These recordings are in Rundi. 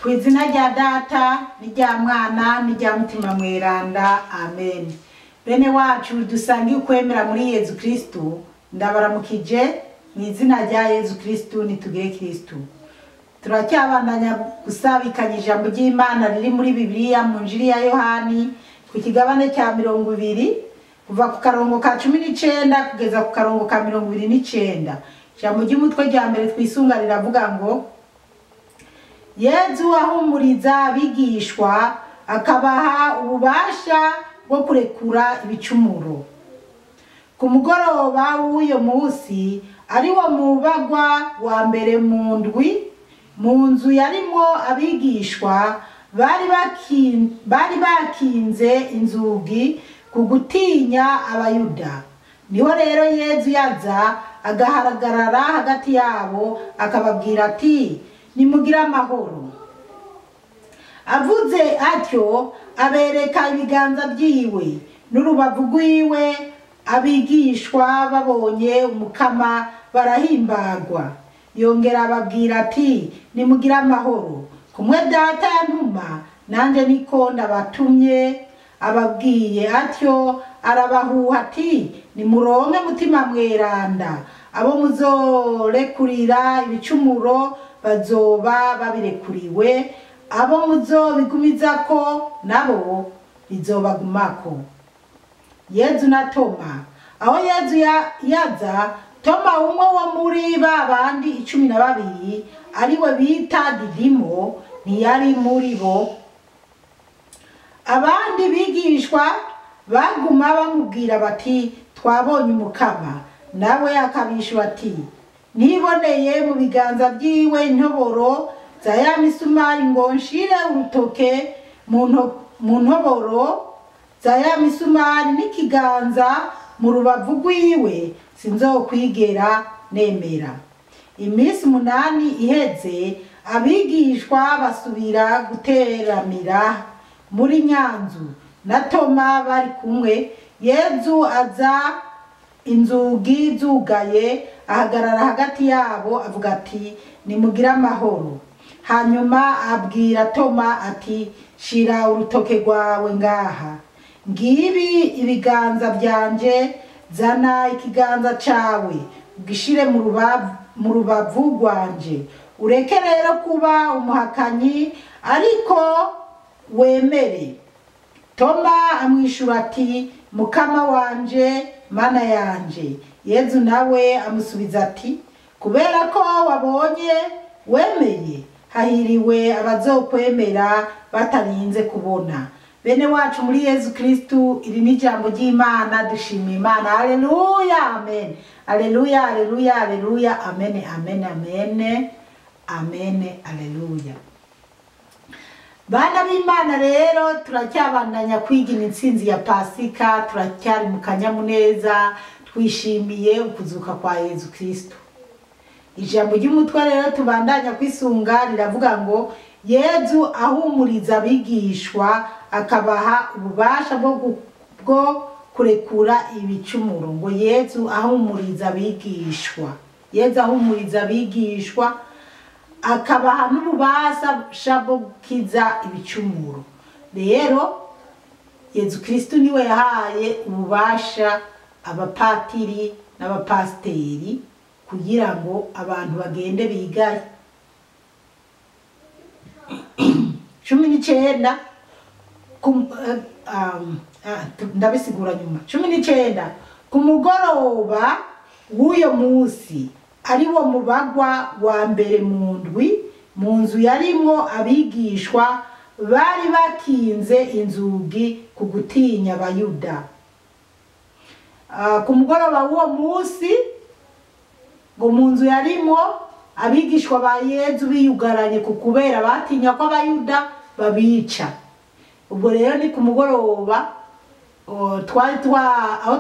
Ku izina rya Data n'irya Mwana n'irya Mutima Mweranda, amen. Bene wacu dusangiye ukwemera muri Yezu Kristu, ndabaramukije mu izina rya Yezu Kristu, nitugire Kristu. Turacyabandanya gusabikanya ijambo ry'Imana riri muri Bibiliya mu Njiri ya Yohani ku kigabane cya 20, kuva ku karongo ka 19 kugeza ku karongo ka 29. Ijambo ry'umutwe rya mbere twisunga riravuga ngo Yezu ahumuriza abigishwa akabaha ububasha bwo kurekura ibicumuro. Ku mugoroba w'uyo munsi, ari wo mubagwa wa mbere mu ndwi, mu nzu yarimwo abigishwa bari bakinze inzugi ku gutinya Abayuda. Niho rero Yezu yaza agahagarara hagati yabo akababwira ati: nimugire amahoro. Avuze atyo abereka ibiganza byiwe n'urubavu rwiwe. Abigishwa babonye Umukama barahimbagwa. Yongera ababwira ati: nimugire amahoro, kumwe Data yantuma nanje niko ndabatumye. Ababwiye atyo arabahuha ati: nimuronke Mutima Mweranda, abo muzorekurira ibicumuro bazoba babirekuriwe, abo muzobigumizako nabo bizobagumako. Yezu na Toma. Aho Yezu yaza, Toma umwe wo muri ba bandi 12, ariwe bita Didimo, ntiyari muri bo. Abandi bigishwa baguma bamubwira bati: twabonye Umukama. Nawe akabishura ati: niboneye mu biganza byiwe intoboro za ya misumari, ngo nshire urutoke mu ntoboro za ya misumari n'ikiganza mu rubavu rwiwe, sinzokwigera nemera. Iminsi 8 iheze, abigishwa basubira guteramira muri nyanzu na Toma bari kumwe. Yezu aza inzugi zugaye, ahagarara hagati yabo avuga ati: nimugire amahoro. Hanyuma abwira Toma ati: shira urutoke rwawe ngaha, ngibi ibiganza byanje, zana ikiganza cawe ugishire mu rubavu rwanje, ureke rero kuba umuhakanyi ariko wemere. Toma amwishura ati: Mukama wanje, Mana yanje. Yezu nawe amusubiza ati: kubera ko wabonye wemeye, hahiriwe abazokwemera batarinze kubona. Bene wacu muri Yezu Kristu, iri ni ijambo ry'Imana, dushima Imana. Haleluya, amen. Haleluya, haleluya, haleluya, amen, amen, amen, amen, haleluya. Bana b'Imana rero turacyabandanya kwigina intsinzi ya Pasika, turacyari mu kanyamuneza, twishimiye ukuzuka kwa Yezu Kristu. Ijambo ry'umutwe rero tubandanya kwisunga riravuga ngo Yezu ahumuriza abigishwa akabaha ububasha bwo kurekura ibicumuro. Ngo Yezu ahumuriza abigishwa, Yezu ahumuriza abigishwa akabaha n'ububasha bwo gukiza ibicumuro. Rero Yezu Kristu niwe yahaye ububasha abapatiri n'abapasiteri kugira ngo abantu bagende bigaye. 19 ndabisigura nyuma. 19 ku mugoroba w'uyo munsi, ari wo mubagwa wa mbere mu ndwi, mu nzu yarimwo abigishwa bari bakinze inzugi ku gutinya Abayuda. Ku mugoroba w'uwo munsi, ngo mu nzu yarimwo abigishwa ba Yezu biyugaranye ku kubera batinya ko Abayuda babica. Ubwo rero ni ku mugoroba aho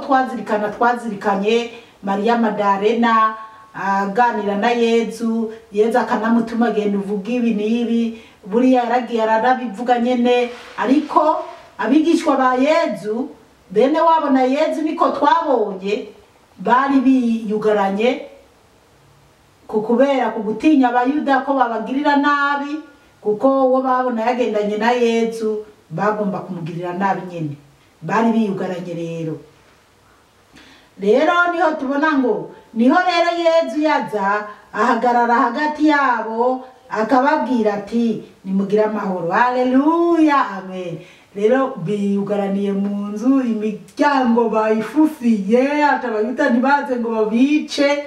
twazirikanye Maria Madarena aganira na Yezu, Yezu akanamutuma genda uvuga ibi n'ibi, buriya yaragiye aranabivuga nyene. Ariko abigishwa ba Yezu, bene wabo na Yezu niko twabonye bari biyugaranye ku kubera ku gutinya Abayuda ko babagirira nabi, Kuko uwo babona yagendanye na Yezu bagomba kumugirira nabi nyene, bari biyugaranye. Rero niho tubona ngo niho rero Yezu yaza ahagarara hagati yabo akababwira ati nimugire amahoro. Haleluya, amen. Rero biyugaraniye mu nzu, imiryango bayifufiye, atabayuda ntibaze ngo babice,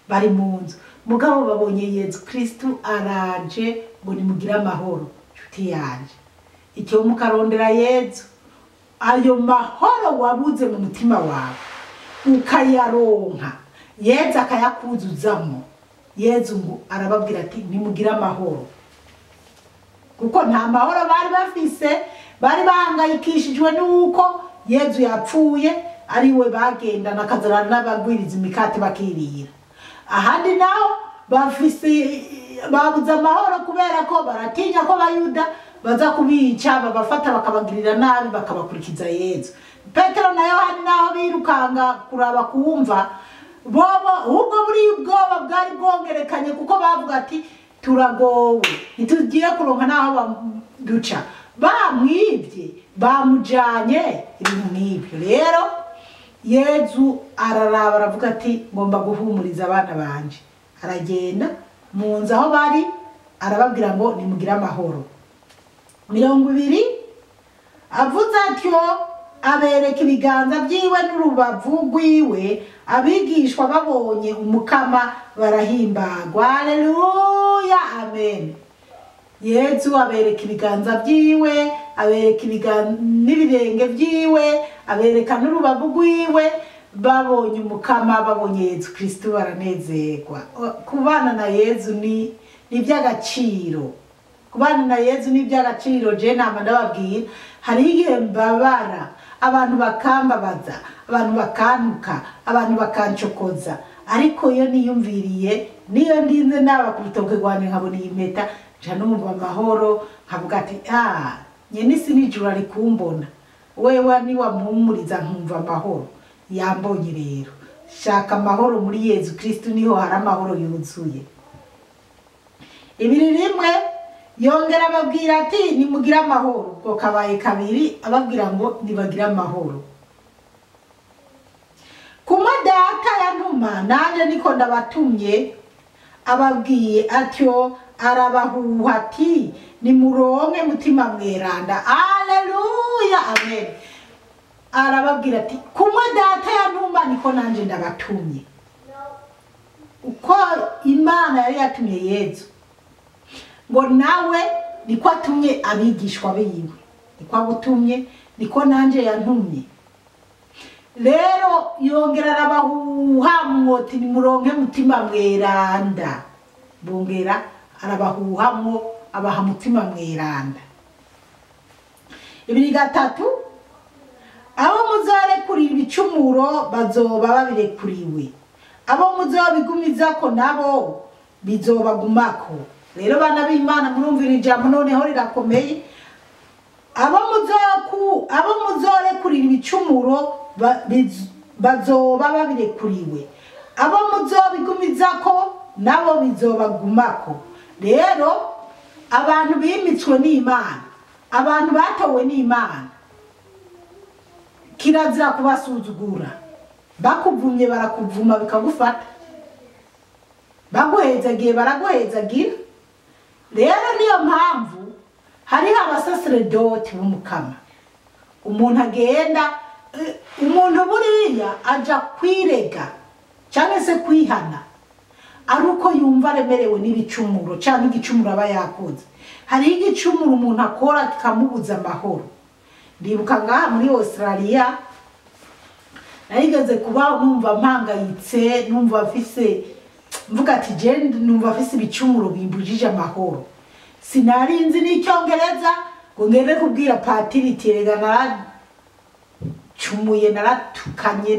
bari mu nzu. Mugabo babonye Yezu Kristu araje ngo nimugire amahoro. Nshuti yanje, icyo mukarondera Yezu, ayo mahoro wabuze mu mutima wawe ukayaronka, Yezu akayakuzuzamo. Yezu ngo arababwira ati nimugire amahoro, kuko nta mahoro bari bafise, bari bahangayikishijwe n'uko Yezu yapfuye ariwe bagendana akazana n'abagwiriza imikate bakirira. Ahandi naho bafise babuze amahoro kubera ko baratinya ko Abayuda baza kubica, babafata bakabagirira nabi, bakabakurikiza Yezu. Petero na Yohani naho birukanga kuraba kuwumva bobo, ubwo buri ubwoba bwari bwongerekanye, kuko bavuga ati turagowe, ntitugiye kuronka naho duca, bamwibye bamujanye, ibintu nk'ibyo. Rero Yezu araraba aravuga ati ngomba guhumuriza abana banje. Aragenda mu nzu aho bari arababwira ngo nimugire amahoro. 20 avuze atyo abereka ibiganza byiwe n'urubavu rwiwe. Abigishwa babonye umukama barahimbagwa. Haleluya, amen. Yezu abereka ibiganza byiwe, abereka n'ibirenge byiwe, abereka n'urubavu rwiwe. Babonye umukama, babonye Yezu Kristu baranezerwa. Kubana na Yezu ni iby'agaciro. Kubana na Yezu ni iby'agaciro. Je nama ndababwira, hari igihe mbabara, abantu bakambabaza, abantu bakantuka, abantu bakancokoza, ariko iyo niyumviriye, niyo ndinze naba ku rutoke rwanjye nkabona iyi mpeta, nca numva amahoro, nkavuga ati nyene isi n'ijuru ari kumbona, wewe niwampumuriza nkumva amahoro. Yambonye rero. Shaka amahoro muri Yezu Kristu, niho hari amahoro yuzuye. 21 yongera ababwira ati nimugire amahoro. Ubwo kabaye kabiri ababwira ngo nibagire amahoro. Kuma data yantuma nanje niko ndabatumye, ababwiye atyo arabahuha ati nimuronke mutima mweranda. Haleluya, amen. Arababwira ati kumwe data yantuma niko nanje ndabatumye. Uko Imana yari yatumye Yezu, ngo nawe niko atumye abigishwa biwe, niko agutumye, niko nanje yantumye. Rero yongera arabahuha mwoti nimuronke mutima mweranda. Bongera arabahuhamwo abaha mutima mweranda. 23 abo muzarekurira ibicumuro bazoba babirekuriwe, abo muzobigumizako nabo bizobagumako. Rero bana b'Imana murumvira ijambo noneho rirakomeye. Abo muzorekurira ibicumuro bazoba babirekuriwe, abo muzobigumizako nabo bizobagumako. Rero abantu bimitswe n'Imana, abantu batowe n'Imana, kirazira kubasuzugura. Bakuvumye barakuvuma bikagufata, baguhezagiye baraguhezagira. Rero niyo mpamvu hariho abasaseredoti b'umukama. Umuntu agenda, umuntu buriya aja kwirega cyangwa se kwihana ari uko yumva aremerewe n'ibicumuro cyangwa igicumuro aba yakoze. Hari igicumuro umuntu akora kikamubuza amahoro. Ndibuka ngaha muri Australia narigeze kubaho numva mpangayitse, numva mfise, mvuga ati je numva mfise ibicumuro bimbujije amahoro. Sinari nzi n'icyongereza ngo ngende kubwira patiri terega naracumuye, naratukanye,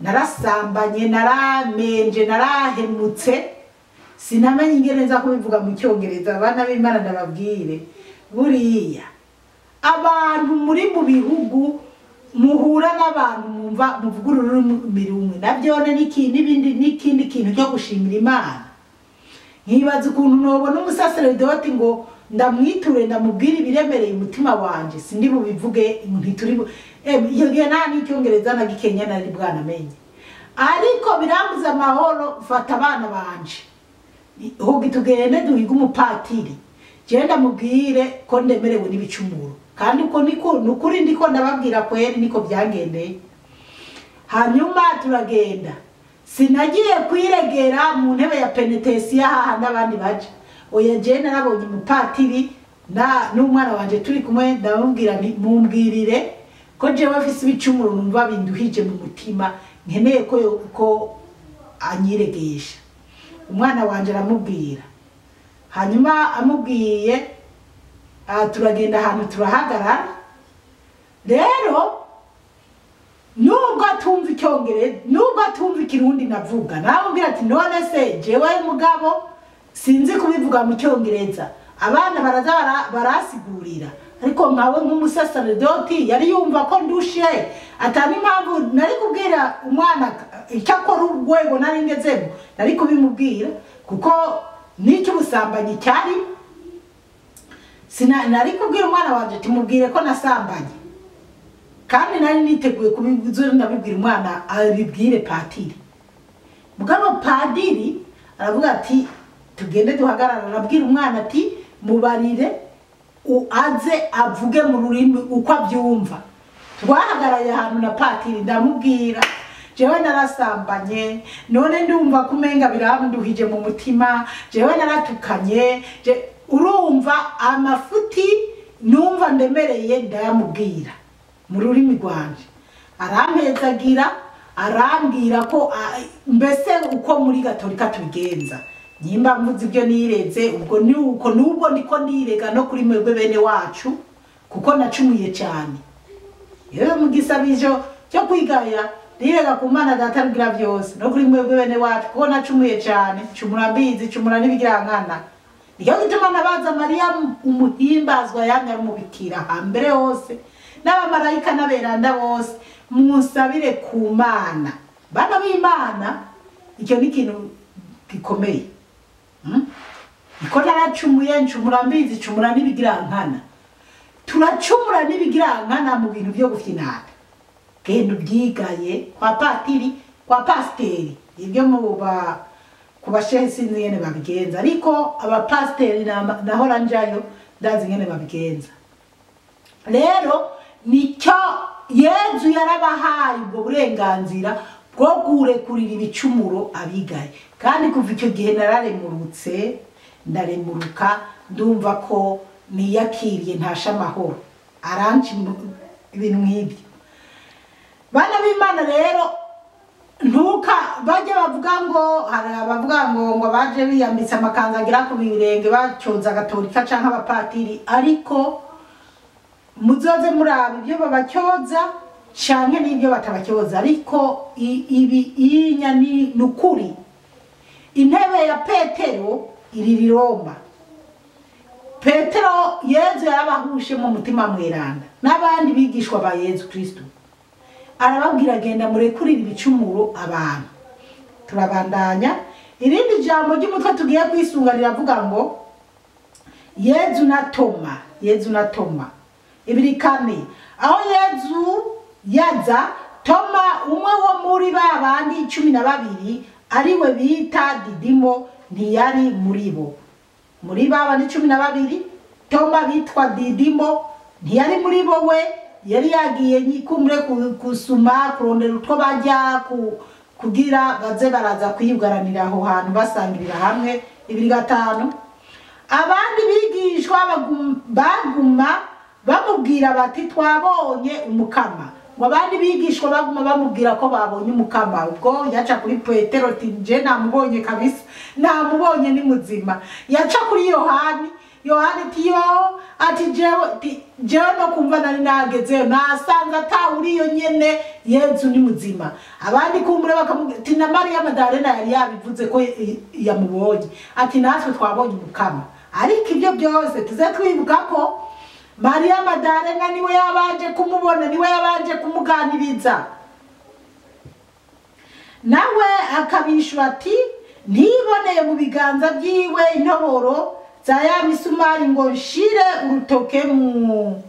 narasambanye, naramenje, narahemutse. Sinamenye ingene nza kubivuga mu cyongereza. Abana b'Imana ndababwire, buriya abantu muri mu bihugu muhura n'abantu mwumva muvuga ururimi rumwe, navyone n'ibindi n'ikindi kintu cyo gushimira Imana. Nkibaza ukuntu nobona umusaseredoti ngo ndamwiture ndamubwire ibiremereye umutima wanje, sindi bubivuge, ntituri iyo gihe nta n'icyongereza na gikenya nari bwanamenye, ariko birambuza amahoro. Mfata abana banje, hogi tugende duhige umupatiri, jewe ndamubwire ko ndemerewe n'ibicumuro, kandi uko niko nukuri ndiko ndababwira kweri niko byangendeye. Hanyuma turagenda, sinagiye kwiregera mu ntebe ya penitesiya hahandi abandi baja, oya, jewe narabonye umupatiri na n'umwana wanje turi kumwe, ndamubwira nti mumbwirire ko jewe afise ibicumuro numva binduhije mu mutima, nkeneye ko anyiregesha. Umwana wanje aramubwira, hanyuma amubwiye, turagenda ahantu turahagarara. Rero nubwo atumva icyongereza, nubwo atumva ikirundi navuga, namubwira ati none se jewe mugabo sinzi kubivuga mu cyongereza, abana baraza barasigurira, ariko nkawe nk'umusaseredoti yari yumva ko ndushe, atani impamvu nari kubwira umwana icyo akora, urwego nari ngezemo nari kubimubwira, kuko n'icyo ubusambanyi cyari sina nari kubwira umwana wanje timubwire ko nasambanye, kandi nari niteguye kubivuza ndabibwira umwana abibwire patiri. Mugabo padiri aravuga ati tugende duhagarara, arabwira umwana ati mubarire aze avuge mu rurimi uko abyumva. Twahagaraye ahantu na patiri, ndamubwira jewe narasambanye, none ndumva kumenga biranduhije mu mutima, jewe naratukanye, urumva amafuti numva ndemereye ndayamubwira mu rurimi rwanje. Arampezagira, arambwira ko mbese uko muri gatolika tubigenza, nimba mvuze ibyo nireze ubwo ni uko, nubwo ndiko nirega no kuri mwebwe bene wacu, kuko nacumuye cyane. Yewe mu gisabisho cyo kwigaya nirega ku Mana Data rugira byose no kuri mwebwe bene wacu, kuko nacumuye cyane, cumura mbizi, cumura n'ibigirankana. Niyo gituma nabaza Mariya umuhimbazwa yanga umubikira hambere hose n'abamarayika n'aberanda bose, munsabire ku Mana. Bana b'Imana, icyo ni ikintu gikomeye. Niko naracumuye, ncumura mbizi, cumura n'ibigirankana. Turacumura n'ibigirankana mu bintu byo gufinata. Genda ubyigaye kwa patiri, kwa pasiteri, ibyo mu ba ku bashehe sinzi ingene babigenza, ariko abapasiteri nahora njayo ndazi ingene babigenza. Rero nicyo Yezu yarabahaye ubwo burenganzira bwo kurekurira ibicumuro abigaye. Kandi kuva icyo gihe nararemurutse, ndaremuruka, ndumva ko niyakiriye ntasha amahoro, aranci ibintu nk'ibyo. Bana b'Imana rero ntuka bajye bavuga ngo hari abavuga ngo baje biyambitse amakanzu agera ku birenge bacyoza gatolika canke abapatiri, ariko muzoze muraba ibyo babacyoza canke n'ibyo batabacyoza, ariko ibi inya ni nukuri. Intebe ya Petero iri Roma. Petero Yezu yarabahushe mu mutima mweranda n'abandi bigishwa ba Yezu Kristo, arababwira genda murekurira ibicumuro abantu. Turabandanya irindi jambo ry'umutwe tugiye kwisunga riravuga ngo Yezu na Toma. Yezu na Toma 2:4, aho Yezu yaza, Toma umwe wo muri ba bandi 12 ariwe bita Didimo ntiyari muri bo. Muri ba bandi 12 Toma bitwa Didimo ntiyari muri bo, we yari yagiye nyikumre kusuma kurondera utwo bajya kugira baze baraza kwiyugaranira aho hantu basangirira hamwe. 2:5, abandi bigishwa baguma bamubwira bati twabonye umukama. Ngo abandi bigishwa baguma bamubwira ko babonye umukama. Ubwo yaca kuri Petero ati je namubonye kabisa, namubonye ni muzima. Yaca kuri Yohani, Yohani ati yo, ati jewe no kumva nari nagezeyo nasanze atawuriyo nyene, Yezu ni muzima. Abandi kumbure bakamubwira ati na Mariya Madalena yari yabivuze ko yamubonye, ati natwe twabonye umukama. Ariko ibyo byose tuze twibuka ko Mariya Madalena niwe yabanje kumubona, niwe yabanje kumuganiriza. Nawe akabishura ati Ntiboneye mu biganza byiwe intoboro za ya misumari ngo nshire urutoke mu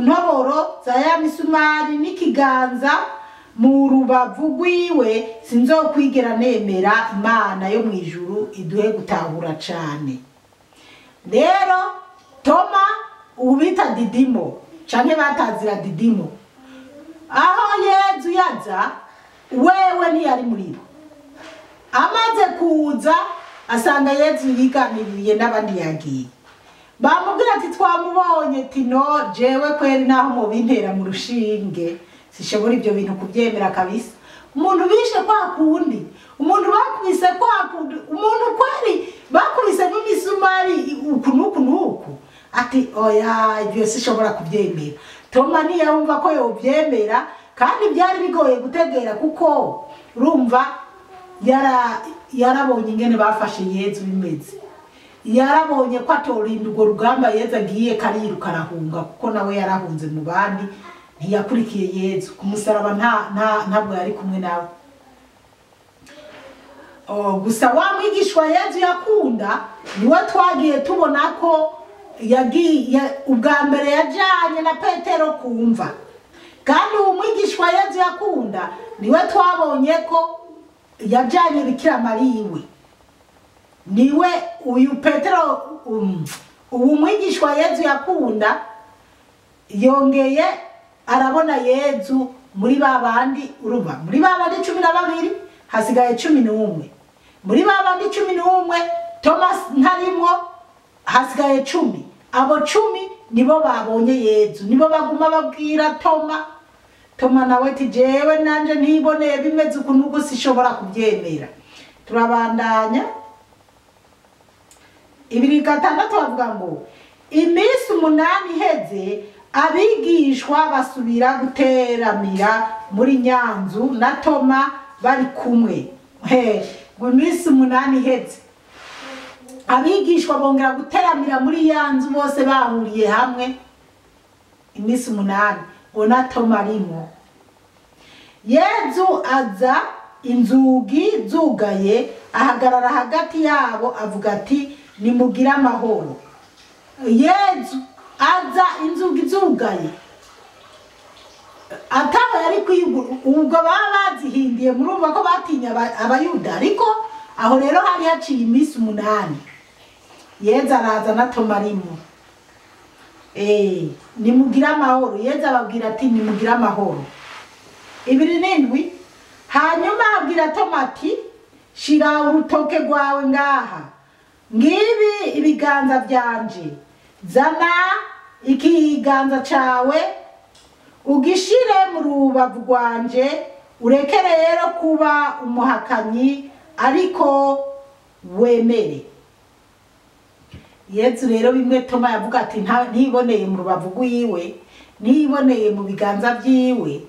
ntoboro za ya misumari n'ikiganza mu rubavu rwiwe, sinzokwigera nemera. Imana yo mu ijuru iduhe gutahura cane. Rero Toma ubita Didimo canke batazira Didimo, aho Yezu yaza wewe ntiyari muri bo. Amaze kuza asanga Yezu yiganiriye n'abandi yagiye, bamubwira ati twamubonye. Tino jewe kweri naho mubintera mu rushinge sishobora ibyo bintu kubyemera kabisa. Umuntu bishe kwa kundi, umuntu bakubise kwa kundi, umuntu kweri bakubise n'imisumari uku n'uku n'uku, ati oya ibyo sishobora kubyemera. Toma ntiyumva ko yobyemera, kandi byari bigoye gutegera kuko urumva yarabonye ingene bafashe Yezu bimeze, yarabonye ko atorinda urwo rugamba Yezu agiye kariruka arahunga, kuko nawe yarahunze mu bandi, ntiyakurikiye Yezu ku musaraba, ntabwo yari kumwe nawe. Gusa wa mwigishwa Yezu yakunda niwe twagiye tubona ko yagiye ubwa mbere yajanye na Petero kumva, kandi uwo mwigishwa Yezu yakunda niwe twabonye ko yajanye Bikira Mariya iwe. Niwe uyu Petero, uwo mwigishwa Yezu yakunda yongeye arabona Yezu muri babandi, urumva muri babandi 12 hasigaye 11, muri babandi 11 Thomas ntarimwo, hasigaye 10. Abo 10 nibo babonye Yezu, nibo baguma babwira Toma. Toma nawe ati jewe nanje ntiboneye bimeze ukuntu gusa sishobora kubyemera. Turabandanya 2:6 bavuga ngo iminsi 8 iheze abigishwa basubira guteramira muri nyanzu na Toma bari kumwe. Ngo iminsi 8 iheze abigishwa bongera guteramira muri yanzu bose bahuriye hamwe iminsi 8, ngo na Toma arimo. Yezu aza inzugi zugaye ahagarara hagati yabo avuga ati nimugire amahoro. Yezu aza inzugi zugaye, ataho yari kwiyugura, ubwo baba bazihindiye murumva ko batinya abayuda, ariko aho rero hari haciye iminsi 8. Yezu araza na Toma arimo. Nimugire amahoro. Yezu ababwira ati nimugire amahoro. 27 hanyuma abwira Toma ati shira urutoke rwawe ngaha, ngibi ibiganza byanje, zana ikiganza cawe ugishire mu rubavu rwanje, ureke rero kuba umuhakanyi ariko wemere. Yezu rero bimwe Toma yavuga ati ntiboneye mu rubavu rwiwe, ntiboneye mu biganza byiwe,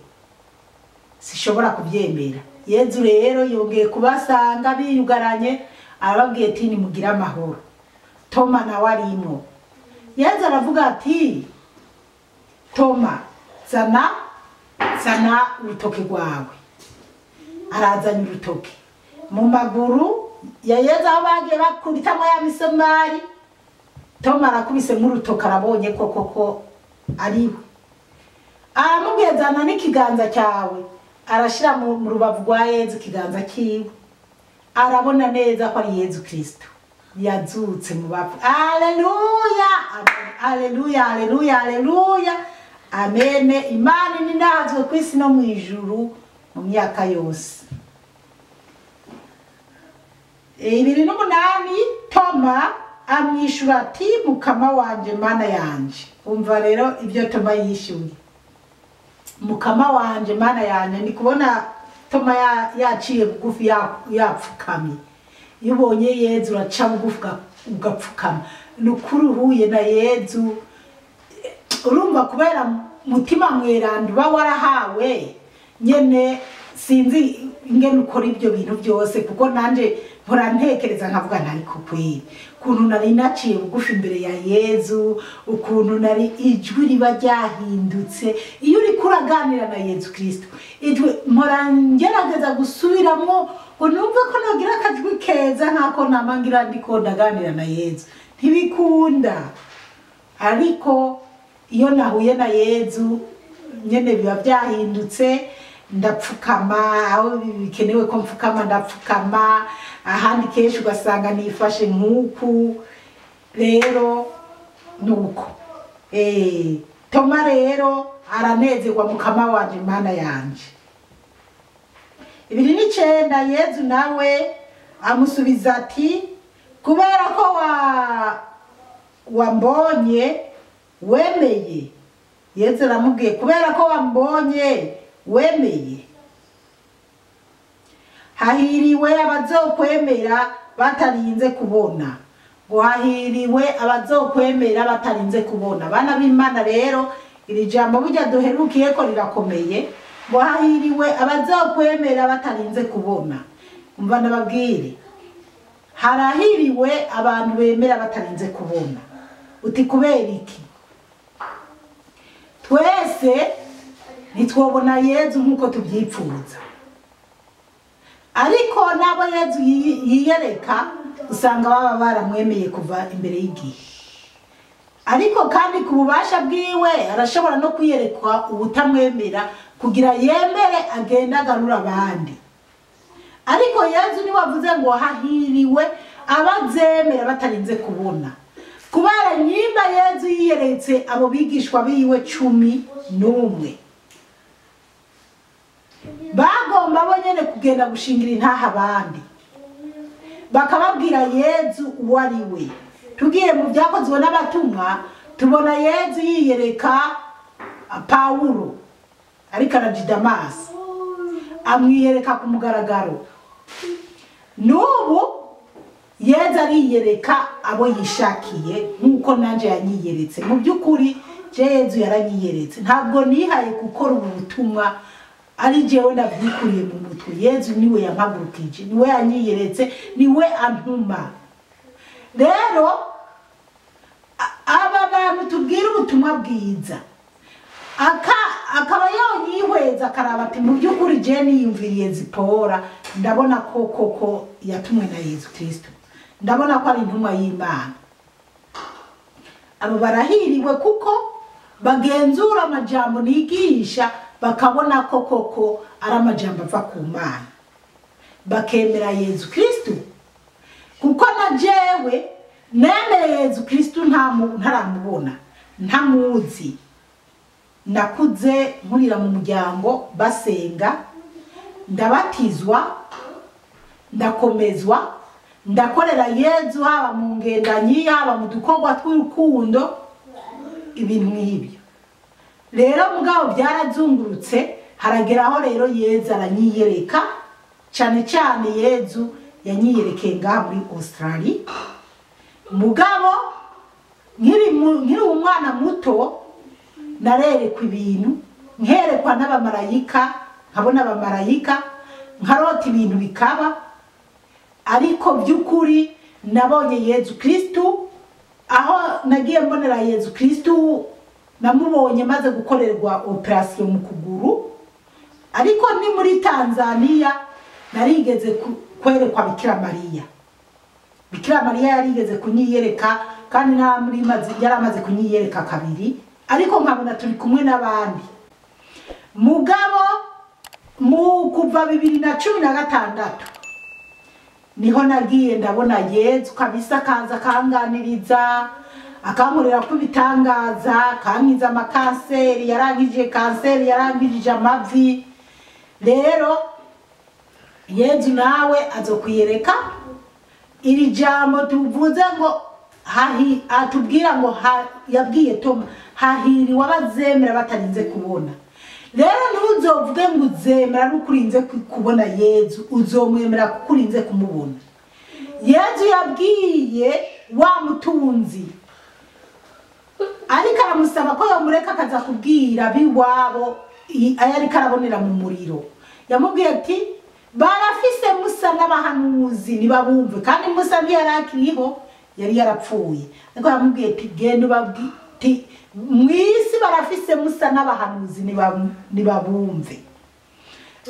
sishobora kubyemera. Yezu rero yongeye kubasanga biyugaranye arababwiye ati nimugire amahoro. Toma nawe arimo. Yezu aravuga ati Toma zana urutoke rwawe. Arazanye urutoke mu maguru ya Yezu aho bagiye bakubitamo ya misumari. Toma arakubise mu rutoke arabonye ko koko ariwe. Aramubwiye zana n'ikiganza cyawe, arashira mu rubavu rwa Yezu ikiganza kiwe, arabona neza ko ari Yezu Kristo yazutse mu bapfu. Haleluya, haleluya, haleluya, haleluya, amene. Imana ninazwe ku isi no mu ijuru mu myaka yose. 28 Toma amwishura ati mukama wanje mana yanje. Umva rero ibyo Toma yishyuye, mukama wanje mana yanje. Ni kubona Toma yaciye bugufi, yapfukamye. Iyo ubonye Yezu uraca bugufi ugapfukama. Ni ukuri uhuye na Yezu urumva kubera mutima mweranda uba warahawe nyene, sinzi ingene ukora ibyo bintu byose, kuko nanje mpora ntekereza nkavuga ntari kukwira ukuntu nari naciye bugufi imbere ya Yezu, ukuntu nari ijwi riba ryahindutse. Iyo uriko uraganira na Yezu Kristo, ijwi mpora ngerageza gusubiramo ngo numve ko nogira akajwi keza nk'ako nama ngira ndiko ndaganira na Yezu, ntibikunda. Ariko iyo nahuye na Yezu nyene biba byahindutse, ndapfukama aho bikenewe ko mfukama ndapfukama, ahandi kenshi ugasanga nifashe nk'uku. Rero nuko Toma rero aranezerwa, mukama wanje Mana yanje. 29 Yezu nawe amusubiza ati kubera ko wambonye wemeye. Yezu aramubwiye kubera ko wambonye wemeye, hahiriwe abazokwemera batarinze kubona. Ngo hahiriwe abazokwemera batarinze kubona. Bana b'Imana rero iri jambo burya duherukiye ko rirakomeye, ngo hahiriwe abazokwemera batarinze kubona. Umva ndababwire, harahiriwe abantu bemera batarinze kubona. Uti kubera iki? Twese ntitwobona Yezu nk'uko tubyipfuza, ariko nabo Yezu yiyereka usanga baba baramwemeye kuva imbere y'igihe. Ariko kandi ku bubasha bwiwe arashobora no kwiyerekwa ubutamwemera kugira yemere agenda agarura abandi. Ariko Yezu niwe avuze ngo hahiriwe abazemera batarinze kubona. Kubera nyimba Yezu yiyeretse abo bigishwa biwe 11, bagomba bo nyene kugenda gushingira intaha abandi, bakababwira Yezu uwo ari we. Tugiye mu byakozwe n'abatumwa tubona Yezu yiyereka Pawulo ariko araja i Damasi, amwiyereka ku mugaragaro. N'ubu Yezu ariyereka abo yishakiye nk'uko nanje yanyiyeretse. Mu by'ukuri je Yezu yaranyiyeretse, ntabwo nihaye gukora ubu butumwa ari jewe ndabyikuriye mu mutwe. Yezu niwe yampagurukije, niwe yanyiyeretse, niwe antuma. Rero aba bantu tubwira ubutumwa bwiza, akaba yonyihweza akaraba ati mu by'ukuri je niyumviriye Zipora, ndabona ko koko yatumwe na Yezu Kristo, ndabona ko ari intumwa y'Imana. Abo barahiriwe kuko bagenzura amajambo nigisha, bakabona ko koko ari amajambo ava ku Mana, bakemera Yezu Kristo. Kuko na jewe nemeye Yezu Kristo ntaramubona, ntamuzi. Nakuze nkurira mu muryango basenga, ndabatizwa, ndakomezwa, ndakorera Yezu haba mu ngendanyi, haba mu dukorwa tw'urukundo, ibintu nk'ibyo. Rero mugabo byarazungurutse, harageraho rero Yezu aranyiyereka, cyane cyane Yezu yanyiyerekeye ngaha muri Australia. Mugabo nkiri umwana muto narerekwa ibintu, nkerekwa n'abamarayika, nkabona abamarayika, nkarota ibintu bikaba. Ariko by'ukuri nabonye Yezu Kristo, aho nagiye mbonera Yezu Kristo namubonye maze gukorerwa operation mu kuguru. Ariko ni muri Tanzania narigeze kwerekwa Bikira Mariya. Bikira Mariya yarigeze kunyiyereka, kandi yaramaze kunyiyereka kabiri, ariko nkabona turi kumwe n'abandi. Mugabo mu kuva 2016 niho nagiye ndabona Yezu kabisa, kaza akanganiriza, akankorera ko ibitangaza, akankiza amakanseri, yarangije kanseri, yarangije amavi. Rero Yezu nawe azokwiyereka. Iri jambo tuvuze ngo atubwira ngo yabwiye Toma hahiriwe abazemera batarinze kubona. Rero ntuzovuge ngo uzemera nukurinze kubona Yezu, uzomwemera kukurinze kumubona. Yezu yabwiye wa mutunzi, ariko aramusaba ko yomureka akaza kubwira biwabo ayariko arabonera mu muriro. Yamubwiye ati barafise Musa n'abahanuzi nibabumve, kandi Musa ntiyarakiriho, yari yarapfuye. Ariko yamubwiye ati genda ubabwire mwisi barafise Musa n'abahanuzi nibabumve.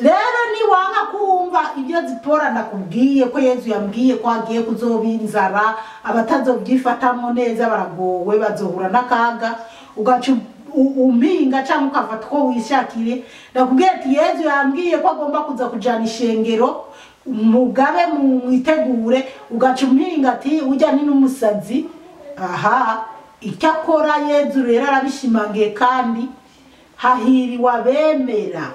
Rero niwanga kumva ibyo Zipora ndakubwiye ko Yezu yambwiye ko agiye kuzoba inzara, abatazobyifatamo neza baragowe, bazohura n'akaga, ugaca umpinga cyangwa ukafata uko wishakire. Ndakubwiye ati Yezu yambwiye ko agomba kuza kujana ishengero, mugabe mwitegure, ugaca umpinga ati ujya ni n'umusazi. Aha, icyakora Yezu rero arabishimangiye, kandi hahiriwe abemera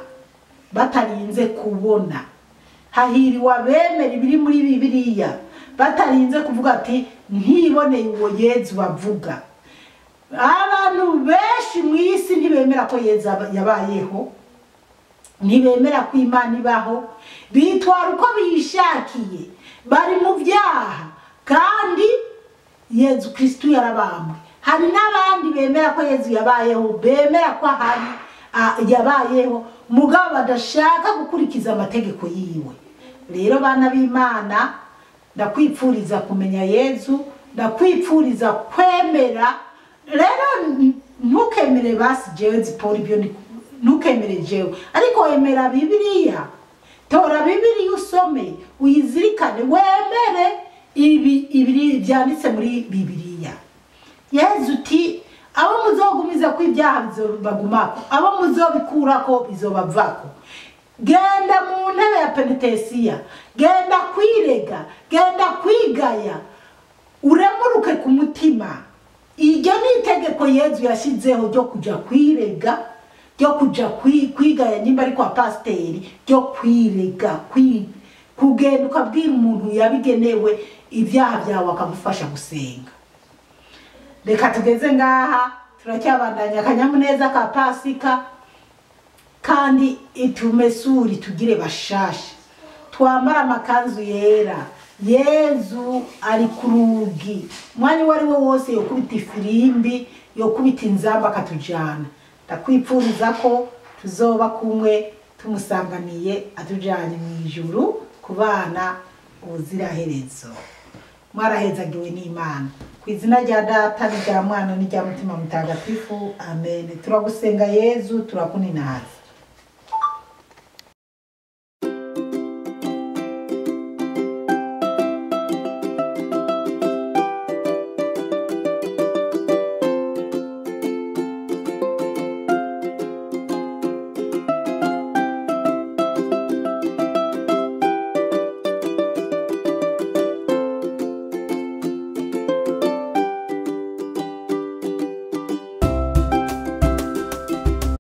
batarinze kubona, hahiriwe abemera ibiri muri Bibiliya batarinze kuvuga ati ntiboneye uwo Yezu bavuga. Abantu benshi mu isi ntibemera ko Yezu yabayeho, ntibemera ko Imana ibaho, bitwara uko bishakiye, bari mu byaha, kandi Yezu Kristu yarabambwe. Hari n'abandi bemera ko Yezu yabayeho, bemera ko ahari yabayeho, mugabo badashaka gukurikiza amategeko yiwe. Rero bana b'Imana, ndakwipfuriza kumenya Yezu, ndakwipfuriza kwemera. Rero ntukemere basi jewe Zipora ibyo ntukemere jewe, ariko wemera Bibiliya. Tora Bibiliya usome, uyizirikane, wemere ibi byanditse muri Bibiliya. Yezu uti abo muzogumiza ko ibyaha bizobagumako, abo muzobikurako bizobavako. Genda mu ntebe ya penitesiya, genda kwirega, genda kwigaya, uremuruke ku mutima. Iryo ni itegeko Yezu yashyizeho ryo kuja kwirega, ryo kuja kwigaya nyimba ari kwa pasiteri, ryo kwirega, kugenda ukabwira umuntu yabigenewe ibyaha byawe akagufasha gusenga. Reka tugeze ngaha, turacyabandanya akanyamuneza ka Pasika, kandi itumesuri tugire bashasha, twambara amakanzu yera. Yezu ari ku rugi, umwanya uwo ari wo wose yokubita ifirimbi, yokubita inzamba akatujana. Ndakwipfuriza ko tuzoba kumwe tumusanganiye, atujanye mu ijuru kubana ubuziraherezo. Mwarahezagiwe n'Imana. Ku izina rya Data n'irya Mwana n'irya Mutima Mutagatifu, amen. Turagusenga Yezu, turakuninaza.